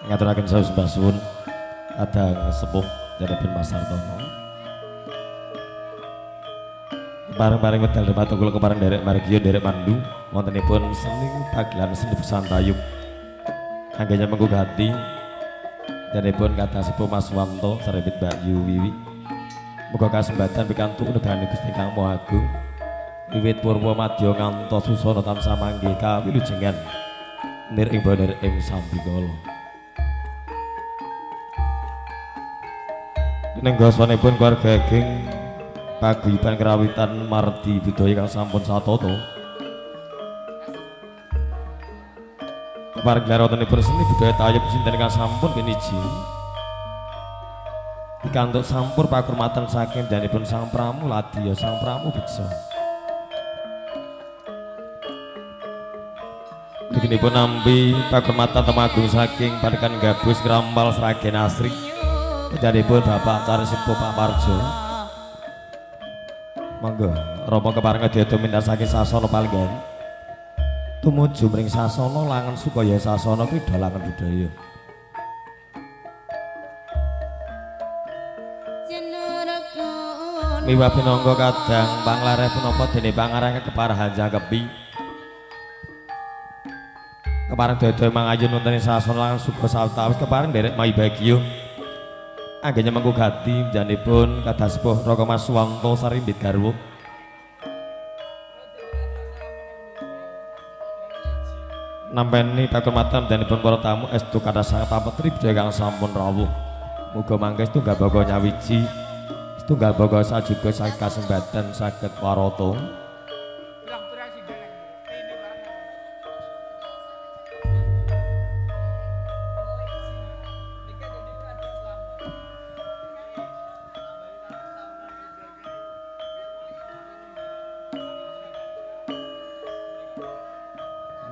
Ngaturaken sembah suwun kadang sepuh janipun Mas Sartono. Bareng-bareng medal dhumateng kula kepareng nderek margiya nderek mandu wontenipun seni dagelan seni pesan tayub. Anggenya mengku ganti janipun kathah sepuh Mas Wanto sarembit Mbak Yu Wiwi. Muga kasembatan pikantuk nugrahane Gusti Kang Maha Agung. Wiwit purwa madya ngantos susana tansah manggih kawilujengan nir ing bonir ing sambikala. Nenggoswanipun keluarga ageng paguyuban kerawitan Mardi Budaya kang sampun satata. Kepareng gelar wontenipun seni budaya tayub sinten kang sampun piniji. Pikantuk sampur pakurmatan saking janipun Sang Pramu Ladya Sang Pramu Beksa. Mliginipun nampi pakurmatan temagung saking Padekan Gabus Krampal Sragen Asri. Janipun Bapak Cari Sepuh Pak Parjo. Monggo Rama kepareng kedya tumindak saking sasana palinggan. Tumuju mring sasana langen sukaya sasana krida langen budaya. Miwah pinangka kadang panglareh punapa dene pangarang keparahan jangkepi. Kepareng daya mangayun wonten ing sasana langen suka sawetawis kepareng nderek maibagya. Anggenya mengku gati janipun kadas sepuh Raka Mas Wanto Sarimbit garwa. Nampeni pakurmatan janipun para tamu estu kathah sanget apetri budaya kang sampun rawuh. Muga mangke setunggal baka nyawiji, setunggal baka sajuga saged kasembatan saged warata.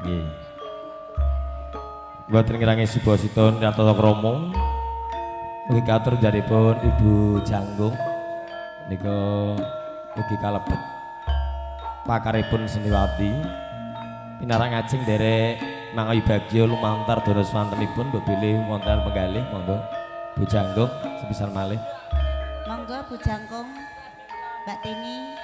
Nggih. Mboten ngirangi subasita tata krama. Mugi katur janipun Ibu Jangkung nika ugi kalebet pakaripun Seniwati. Pinarak ngajeng nderek mangayubagya lumantar dana swantenipun mbok bilih wonten penggalih monggo Bu Jangkung sepisan malih. Monggo Bu Jangkung Mbak Tini.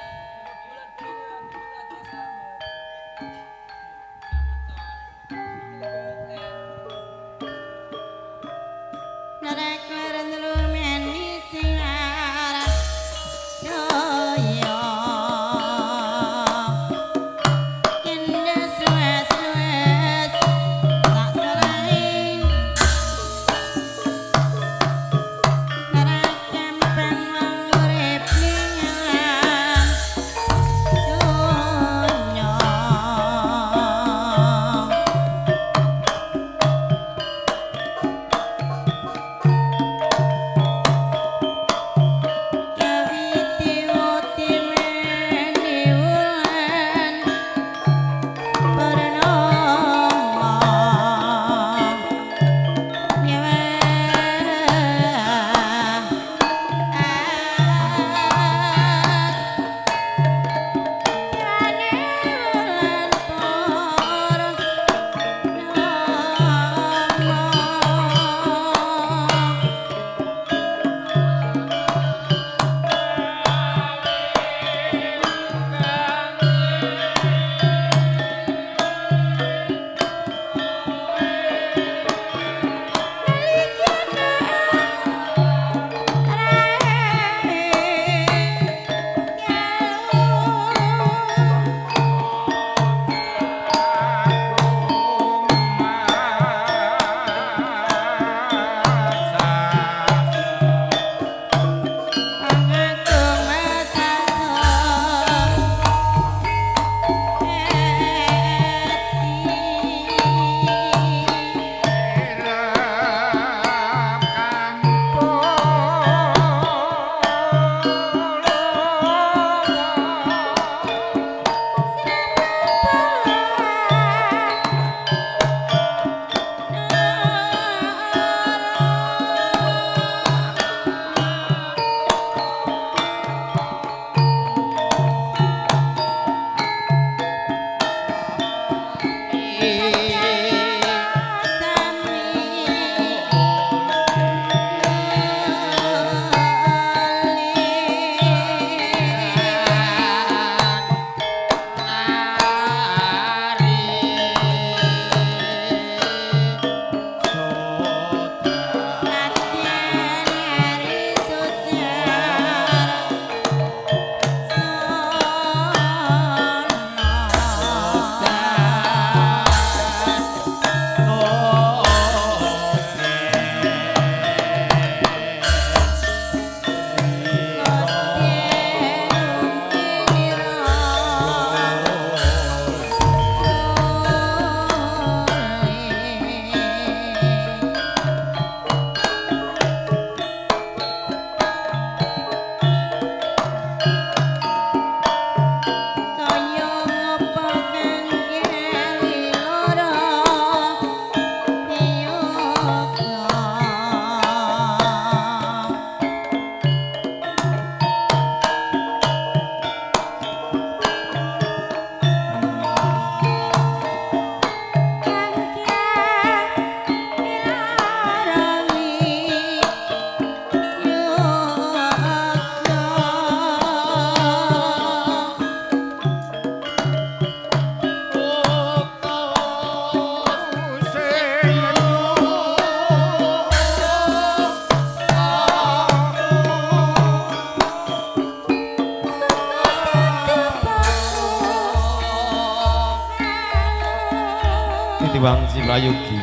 Titiwangci Prayogi.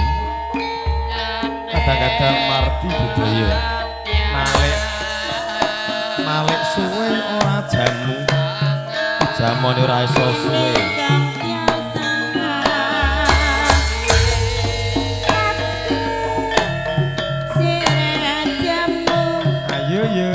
Kadang-kadang marti budaya. Malik malik suwe ora jamu. Jamone ora iso suwe. Ayo yo.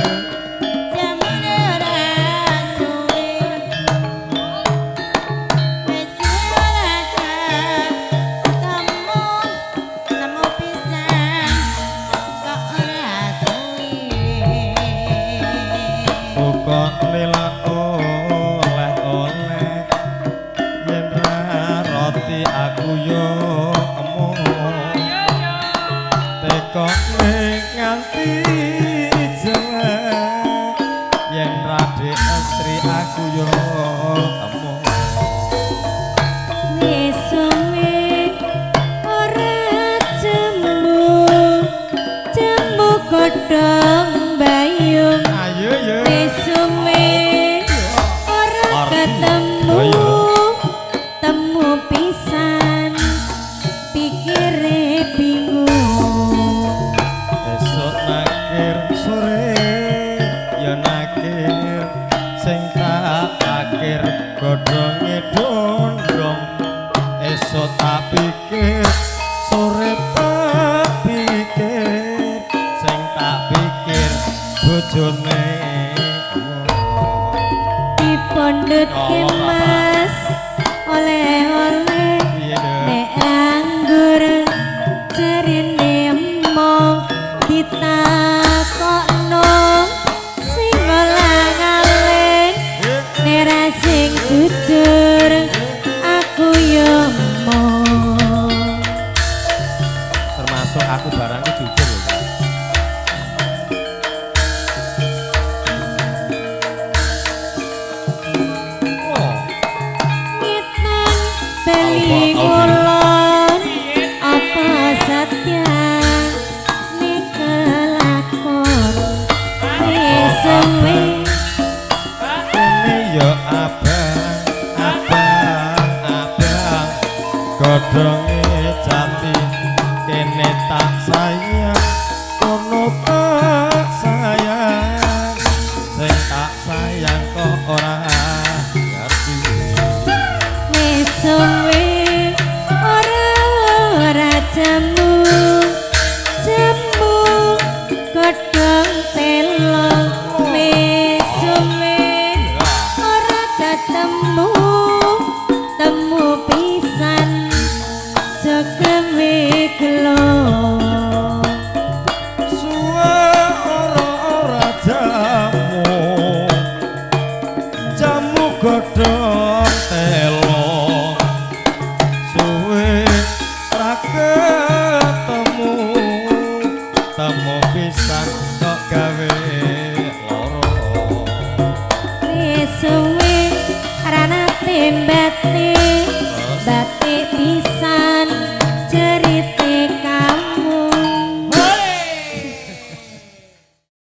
Suwe ranate.